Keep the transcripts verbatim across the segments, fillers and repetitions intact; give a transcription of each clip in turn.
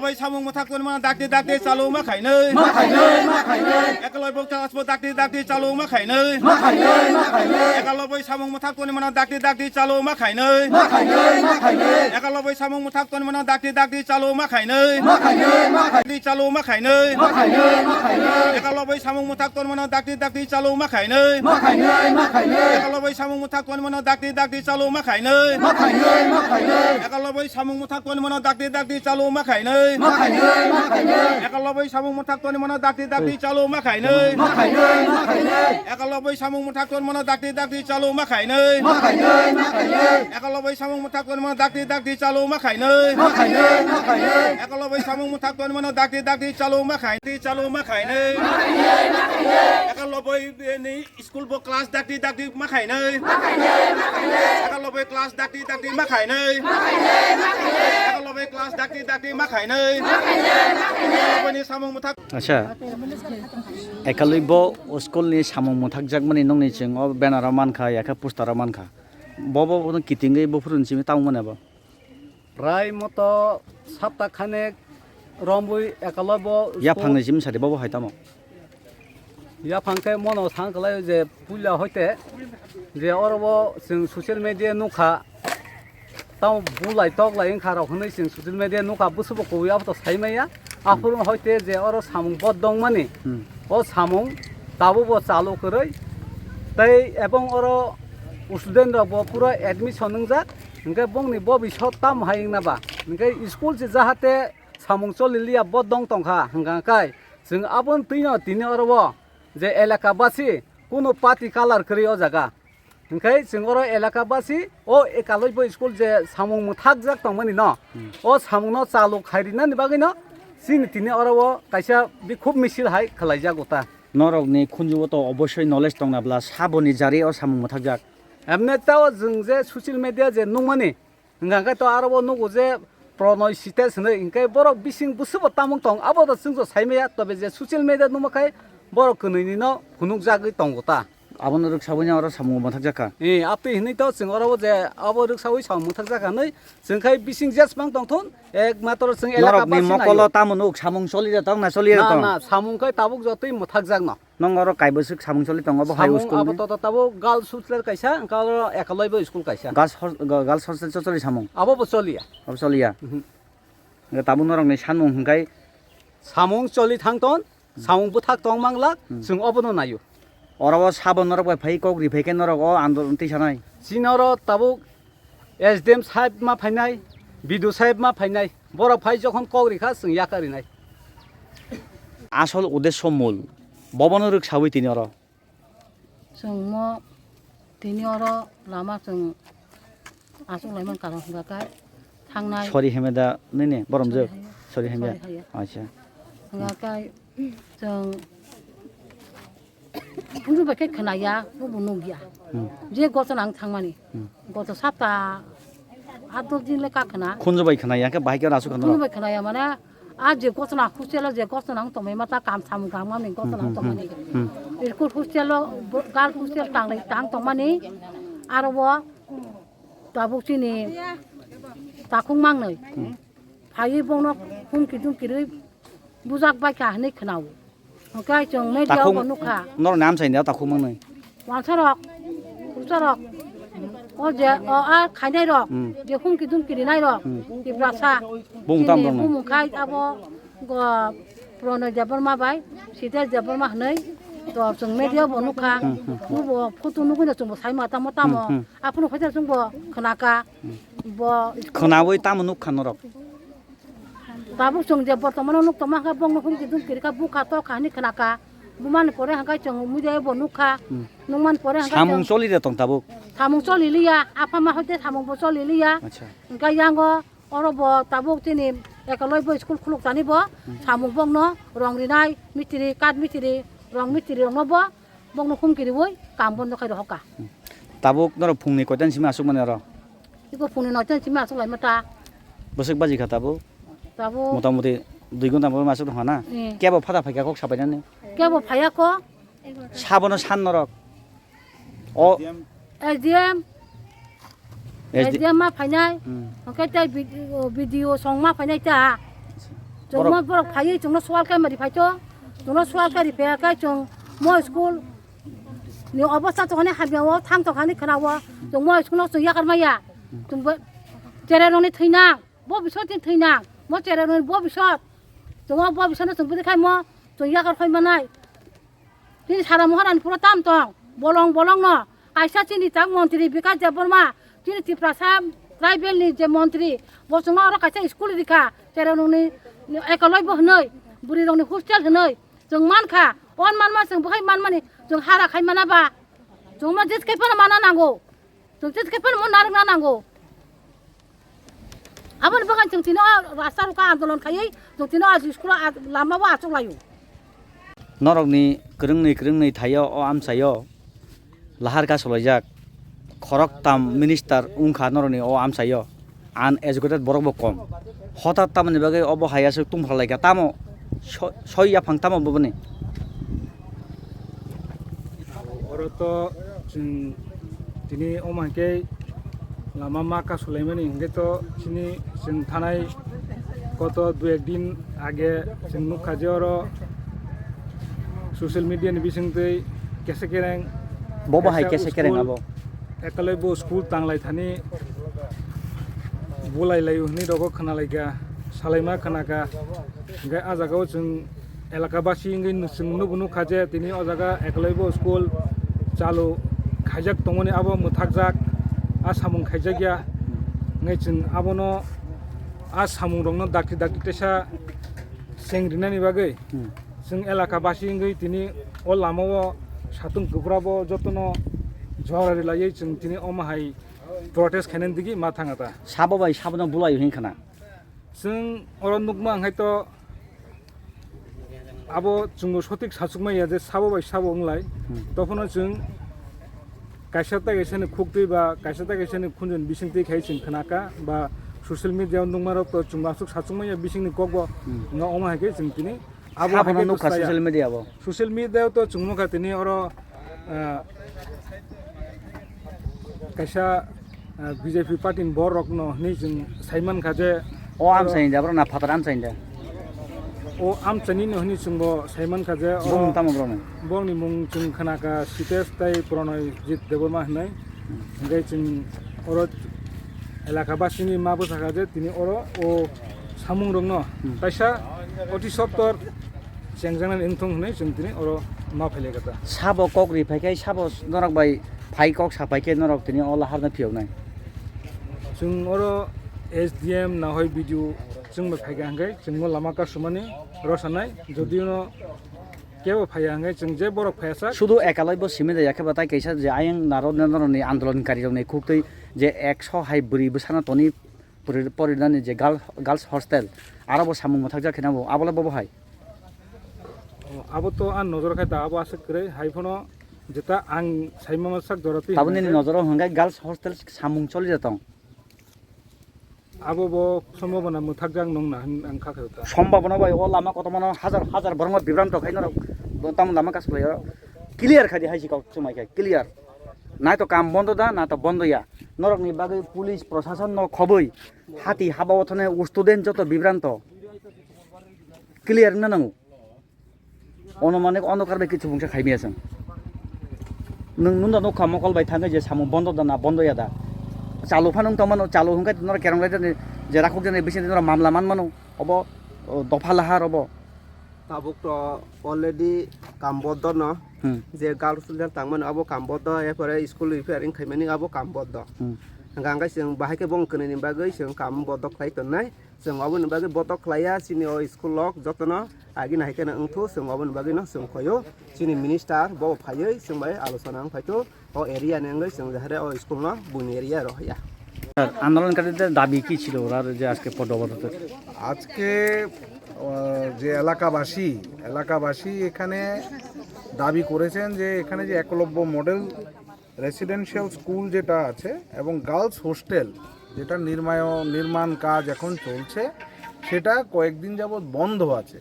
Samung mwthak toni mano dakti dakti chaluma khainwi. Ma khainwi, ma khainwi. Ekaloi bokta asbo dakti dakti chaluma khainwi. Ma khainwi, ma khainwi. Ekaloi samung mwthak toni mano dakti dakti chaluma khainwi. Ma khainwi, ma khainwi. Ekaloi samung mwthak toni mano dakti dakti chaluma khainwi. Ma khainwi, ma khainwi. Chaluma khainwi. Ma khainwi, ma khainwi. Ekaloi samung mwthak toni mano dakti dakti chaluma khainwi. Ma khainwi, ma khainwi. Ekaloi samung mwthak toni mano dakti dakti chaluma khainwi. Ma khainwi, ma khainwi. Ekaloi samung mwthak toni mano dakti dakti chaluma khainwi. Ma khainwi, ma khainwi. Ekaloi samung mwthak toni mano dakti dakti chaluma khainwi. Ma khainwi, ma khainwi. Ekaloi samung mwthak toni mano dakti dakti chaluma khainwi. Ma khainwi, ma khainwi. Ekaloi samung mwthak toni mano dakti dakti chaluma khainwi. Ma khainwi, ma khainwi. Ekaloi samung mwthak toni mano dakti dakti chaluma khainwi. Chaluma khainwi. Ekaloi ni school bo class dakti dakti ma khainwi. Ekaloi class dakti dakti ma khainwi. Ekaloi class dakti dakti ma khainwi. Ekaloi ni samung mwthak. Acha. Ekaloi bo school ni samung mwthak jakmani nongni chwng o banner o mankha, yakhe poster o mankha. Bobo kitingwi buphuru ni simi tamo mane bo. Prai moto sapta khanek romwi Ekaloi bo yaphang ni jim sadi bobo hai tamo. Yaphang khe mono sang kalai je puila hoite je oro bo chwng social media nukha. Tamo bulai tok lai wngkha rok hwnwi chwng social media nukha, bwswbo kubui abo to sai maya. Aphuru hoite je oro samung bodongmani, hmm, o samung tabukbo chalu kwrwi. Tei ebong oro student rokbo pura admission wngjak, hwnkhe bongni bobisot tamo hai wngna ba? Hwnkhe school se jahate samung choli liya bodong tongkha, hwnkha kai chwng aboni twino tini oro o je elaka basi kunu party colour kwrwi o jaga. Hwnkhe chwng oro elaka basi o Ekaloi bo school je samung mwthakjak tongmani no, hmm, o samungno chalu khairinani bagwino chini tini oro o kaisa bikhub misil hai khlaijago ta. Norokni khunjugo to obosoi knowledge tongna bla saboni jari o samung mwthakjak. Emne tao chwng je social media je nukmani, hwnkha khe to aro bo nugo je Pranay Sitash hinwi, hwnkhe borok bising bwswbo tamung tong, abo to chwngso saimaya, tobe je social media nukma khai borok kwnwi nino phunukjagwi tongo ta. Abono rwksaui oro samung mwthakjak kha. Eh, aptwi hinwi to chwng oro bo je abo rwksaui samung mwthakjak kha hinwi chwng khai bising jesmang tongthun, ekmatro chwng elaka norokni basi mokolo naio. Tamo nuk samung choli de tong na choli de tong? Na, na, samung khai tabuk jotoi mwthakjak no. Nong oro kaibwswk samung choli tongo bo hai samung school abo ni? Toto tabuk girls hostel kaisa, hwnkhe oro Ekaloi bo school kaisa. Girls hos-, girls hostel cho choli samung? Abo bo choliya. Abo choliya? Mhm. Hwnkhe tabuk norokni sanmung hwnkhe? Samung choli thang ton, samung bwthak tong manglak, hmm, chwng obono naio. Oro o sabo norok bai phai kok ri phai khe norok o andolon twi sanai? Chini oro tabuk S D M saheb ma phainai, B D O saheb ma phainai, borok phai jokhon kok rikha chwng yakarinai. Asol uddesho mul, bobono rwksaui tini oro. Chwng mo tini oro lama chwng achuk lai mankha hwnkha khe thangnai. Sorry hemeda nini boromjwk? Sorry hemya. Sorry hemya. Sorry hemya. Acha. Hwnkha khe chwng Khunju bai khe khwnaya, bobo nukya. Hmm. Je gochona ang thangmani. Hmm. Goto sapta, aat dos din le ka khwna. Khunju bai khwnaya, khe bahai khe rasu khwna. Khunju bai khwnaya, mane, a je gochona hostel o je gochona ang tongmani, mata kam samung kam mani gochona ang tongmani. Hmm, hmm, hmm. School hostel o, bo-, girls hostel tanglai tang tongmani, aro bo tabuk chini takhuk mangnwi. Hmm. Phaiwi bono humki dumki rwi bujak bai kha hinwi khwnao. Hwnkhe chwng media o bo nukha. Norokni amchaini o takhuk mangnwi. Wansarok, khurusarok, o je, o a khainairok, hmm, je humki dumki rinairok, hmm, Tiprasa. Bumung tam chini tongmani? Bumung khai abo go Pranay Debbarma bai, Sitesh Debbarma hinwi, to chwng media o bo nukha. Hmm, hmm, hmm. Bo photo nugwino chwngbo saima tamo tamo. Hmm, hmm. Aphuru phaisa chwngbo khwnakha. Hmm. Bo khwnaui tamo nukha norok? Tabuk chwng je bortomano nuk tongma khe bongno humki dumki rikha, bukha tokha hinwi khwnakha. Bumani pore hwnkhe chwng media bo nukha. Hmm. Nukmani pore hwnkhe samung chwng choli de tong tabuk? Samung choli liya, apha ma hoite samung bo choli liya. Acha. Hwnkhe yango oro bo tabuk chini Ekaloi bo school khuluk tani bo, hmm, samung bongno rong rinai, mistiri, kath mistiri, rong mistiri rokno bo, bongno humki riui kam bondo khai rohorkha. Hmm. Tabuk norok phungni koitan simi aswk mani oro? Iko phungni noitan simi aswk laima ta. Bwswk baji kha tabuk? Tabuk. Motamuti dui ghonta bo aswk tongkha na? Eh. Kebo phada phaikha kok sabainani? Kebo phaiya ko. Sabono san norok. O. S D M. S D M. S D M ma phainai. Hmm. Hwnkhe tei B D O, B D O song ma phainai ta. Chwng mo borok phaiwi chwngno swal khe mari phaito. Chwngno swal khe ri phaiya khe chwng mo school ni obostha tongani hamya o thang tongani khwna o chwng mo school no chwng yakar maya. Chwng bo cherai rokni thwina, bo bisot ni thwina, mo cherai rokni bo bisot. Chwng o bo bisot no chwng bwdwi khai mo chwng yakar khoi manai. Chini sara Maharani pura tam tong, bolong bolong no. Kaisa chini tak montri Bikas Debbarma, chini Tiprasa tribal ni je montri, bo chwngno oro kaisa school rikha, cherai nungni ekoloi bo hwnwi, bwrwi rokni hostel hwnwi, chwng mankha, on manma chwng bwkhai manmani, chwng hara khai mana ba, chwngno jes khai phano mana nango. Chwng tei khe phano mo narwkna nango. Aboni bagwi chwng tino rasta roka andolon khaiwi chwng tino school o lama o achuk laio. Norokni kwrwngni kwrwngni thaio o amchaio lahar kasulaijak khoroktham minister wngkha norokni o amchaio. Uneducated borok bo kom. Hotat tamoni bagwi obo hai aswk tungphra laikha tamo so-, soi yaphang tamo boboni. Oro to chwng tini omo hai khe lama ma kasulaimani hinkhe to chini chwng thanai koto dui ek din age chwng nukha je oro social media ni bisingtwi kesa kereng Bobo hai kaisa kesa kereng school abo. Ekalai bo school tanglai thani bulai laio hinwi rogo khna laikha, salaima khna kha. Hinkhe ah jaga o chwng elaka basi wngwi chwng nubo nukha je tini o jaga ekalai bo school chalu khaijak tongmani abo mwthakjak, ah samung khaijakya. Hinkhe chwng abono ah samung rokno dakti dakti teisa cheng rinani bagwi Hmm. chwng elaka basi wngwi tini o lama o satung kwbra bo jotono jora rilaiwi chwng tini omo hai protest khainani digi ma thanga ta. Sabo bai sabono bulai hin khna. Chwng oro nukma wngkhe to abo chwngbo sotik sachukmaya je sabo bai sabo wnglai. Hmm. Tokhono chwng kaisa tai kaisani khuktwi ba kaisa tai kaisani khunjoni bisingtwi khai chwng khnaka ba social media o nukmarok to chwngbo aswk sachukmaya bisingni kokbo Hmm. wngkha omo hai khe chwng tini Abo Sabono hai khe nukha bwsaya. Social media o. Social media o to chwng nukha tini oro, ah, kaisa, ah, B J P party ni borok no hinwi chwng sai mankha je O oro amchaini da, bro na phatar amchaini da. O amchaini no hinwi chwngbo sai mankha je oro Bumung tamo bro no? Borokni mung chwng khnakha Sitesh tei Pranojit Debbarma hinwi. Hwnkhe chwng oro elaka basini ma bwsakha je tini oro o samung rokno Hmm. kaisa oti sottor chengjaknani wngthong hwnwi chwng tini oro ma phailai kha ta. Sabo kok ri phai khe sabo norok bai phai kok sa phai khe norok tini o laharno phiyoknai. Chwng oro S D M na hoi B D O chwng bai phai kha hwnkhe chwngno lama kasumani rw sanai, jodi no kebo phaiya hwnkhe chwng je borok phaiya sak. Sudu ekalai bo simi da yakhe ba tai kaisa je ayang naro norokni andolonkari rokni khuktwi je ekso hai bwrwi bwsano toni pori-, porinani je girl-, girls hostel, aro bo samung mwthakjak khe nabo, abo le bobo hai? O, abo to ang nojor khai da, abo aswk kwrwi, hai phano jeta ang sai mama sak jora twi Taboni hwnka nini khe nojoro hwnkhai girls hostel samung choli da tong? Abo bo sombhabona mwthakjak nung na hwn ang kha khe ta. Sombhabona bai o lama kotormano hajar hajar borokno bibranto khai norok bo tamo lama kasulaio. Clear khai di hai si kok chumai khai, clear. Na to kam bondo da, na to bondo ya. Norokni bagwi police, prosason no khobwi hati haba o thane student joto bibranto clear wngna nango. Ono mane ono karbai kichu bungsa khai maya chwng. Nwng nunda nukha mokol bai thangwi je samung bondo da na bondo ya da. Chalu phano wng tongmano, chalu hwnkhe norok kerong lai jani je rakhok jani bising norok mamla man mano. Obo, o, dopha lahar obo. Tabuk to already kam boddo no. Hmm. Je girls hostel tangmani abo kam boddo, erpore school repair wng khaimani abo kam boddo. Hmm. Hwnkha hwnkhe chwng bahai khe bong kwnwini bagwi chwng kam boddo khlai tonnai. Chwng oboni bagwi bodok khlaiya, chini o school rok jotono agi nai khe wngthu, chwng oboni bagwi no chwng khoyo. Chini minister bo phaiwi chwng bai alochona wng phaithu, o area ni wngwi chwng jahare o school no buini area rohya. Sir, আন্দোলনকারীদের দাবি কি ছিল ওরা যে আজকে পদ অবরোধ? আজকে, আহ, যে এলাকাবাসী, এলাকাবাসী এখানে দাবি করেছেন যে এখানে যে একলব্য মডেল রেসিডেন্সিয়াল স্কুল যেটা আছে এবং গার্লস হোস্টেল যেটা নির্মায়-, নির্মাণ কাজ এখন চলছে, সেটা কয়েকদিন যাবৎ বন্ধ আছে।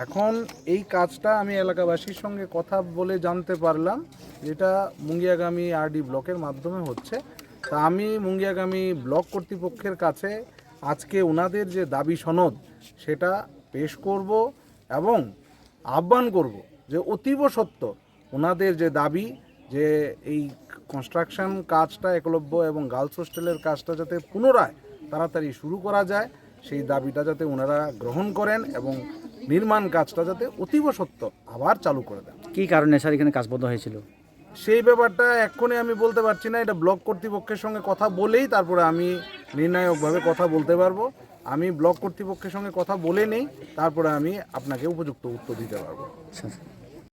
এখন এই কাজটা আমি এলাকাবাসীর সঙ্গে কথা বলে জানতে পারলাম, যেটা মুঙ্গিয়াগামী আরডি ব্লকের মাধ্যমে হচ্ছে। তা আমি মুঙ্গিয়াগামী ব্লক কর্তৃপক্ষের কাছে আজকে ওনাদের যে দাবি সনদ, সেটা পেশ করব এবং আহ্বান করব যে অতীব সত্বর ওনাদের যে দাবি, যে এই কনস্ট্রাকশন কাজটা একলব্য এবং গার্লস হোস্টেলের কাজটা যাতে পুনরায় তাড়াতাড়ি শুরু করা যায়, সেই দাবিটা যাতে ওনারা গ্রহণ করেন এবং নির্মাণ কাজটা যাতে অতীব সত্বর আবার চালু করে দেন। কি কারণে স্যার এখানে কাজ বন্ধ হয়েছিল? সেই ব্যাপারটা এক্ষুনি আমি বলতে পারছি না। এটা ব্লক কর্তৃপক্ষের সঙ্গে কথা বলেই তারপরে আমি নির্ণায়কভাবে কথা বলতে পারবো। আমি ব্লক কর্তৃপক্ষের সঙ্গে কথা বলে নেই, তারপরে আমি আপনাকে উপযুক্ত উত্তর দিতে পারবো। স্যার,